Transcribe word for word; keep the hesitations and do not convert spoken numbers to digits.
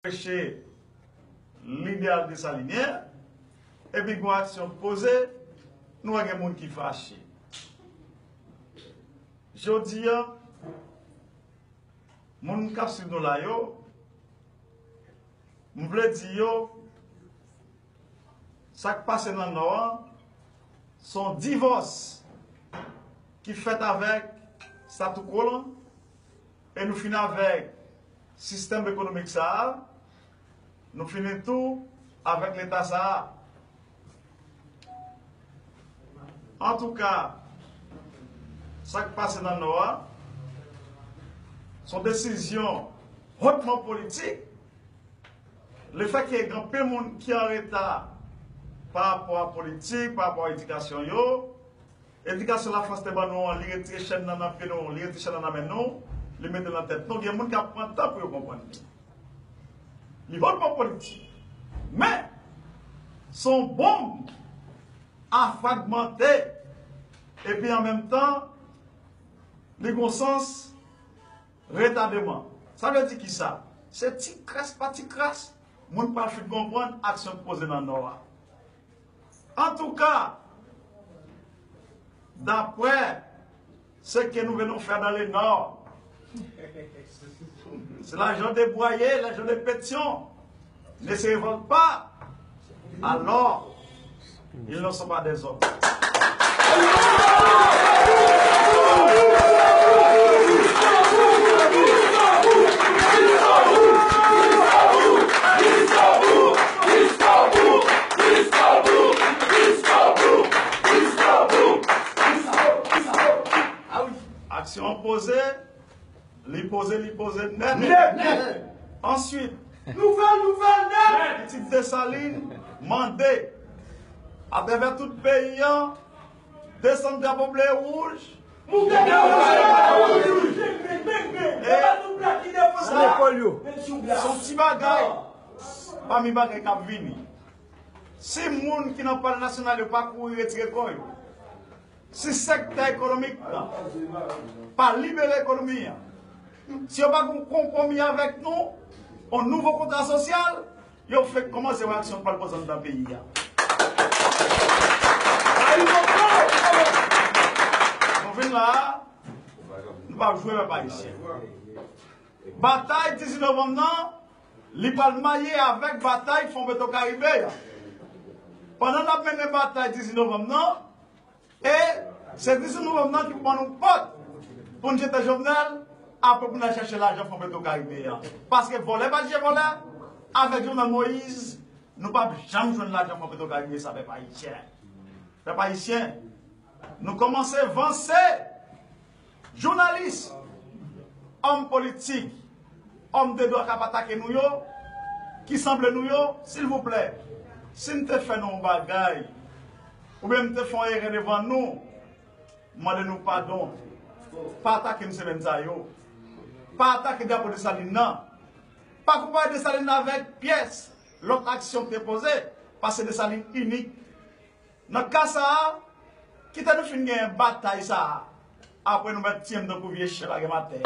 anpeche lideyal desalinyen, epi gen aksyon poze, nou wè gen moun ki fache. Jodi a, moun k ap swiv nou la yo, m vle di yo, sa k pase nan Nò a, se yon divòs ki fèt avèk statu quo lan, e nou fini avèk sistèm ekonomik sa a, nou fini tou avèk Leta sa a. Antouka, sa k pase nan Nò a, se yon desizyon hotman politik. Lefètke gen anpil moun ki an reta pa rapò a politik, pa rapò a edikasyon yo, edikasyon Lafrans te ban nou an, li retire chèn nan nan pye nou, li retire chèn nan nan men nou, li mete l nan tèt nou. Gen moun k ap pran tan pou yo konprann li. Li hotman politik. Men, se yon bonm a fragmante, epi an menm tan, li gon sans retademan. Sa vle di kisa? Se ti kras pa ti kras, moun pral fin konprann aksyon k poze nan Nò a. Antouka, d'après ce que nous venons faire dans le Nord, c'est l'argent de Boyer, l'argent de Pétion ne se révolte pas, alors ils ne sont pas des hommes. Aksyon an poze, li poze, li poze nèt. Nèt, nèt. Answit, nouvèl, nouvèl nèt. Pitit Desalin mande atravè tout peyi an, desann drapo ble e wouj. Moute drapo ble e wouj. E sa, se yon ti bagay pami bagay k ap vini. Si moun ki nan palè nasyonal yo pa kouri retire kò yo, si sektè ekonomik la pa libere ekonomi an, si yo pa gen yon konpwomi avèk nou, yon nouvo kontra sosyal, yo fèk kòmanse wè aksyon k pral poze anndan peyi a. Nou vin la a, nou p ap jwe pèp ayisyen. Batay dizuit novanm nan, li pral maye avèk batay Fon Petro Karibe a. Pandan n ap mennen batay dizuit novanm nan, e se dizuit novanm nan ki pou ban nou pòt pou n jete Jovenel, apre pou n al chèche lajan Fon Petro Karibe a. Paske vòlè pa jije vòlè, avèk Jovenel Moïse, nou p ap janm jwenn lajan Fon Petro Karibe sa, pèp ayisyen. Pèp ayisyen, nou kòmanse vanse. Jounalis, òm politik, òm de dwa k ap atake nou yo, ki sanble nou yo, silvouplè, si m te fè nou yon bagay, oubyen m te fè yon erè devan nou, m mande nou padon. Pa atake m semèn sa yo. Pa atake drapo Desalin nan. Pa konpare Desalin nan avèk pyès lòt aksyon k te poze, paske Desalin inik. Nan ka sa a, kite nou fin genyen batay sa a, apre nou mèt tiye m tankou vye chen lage m atè.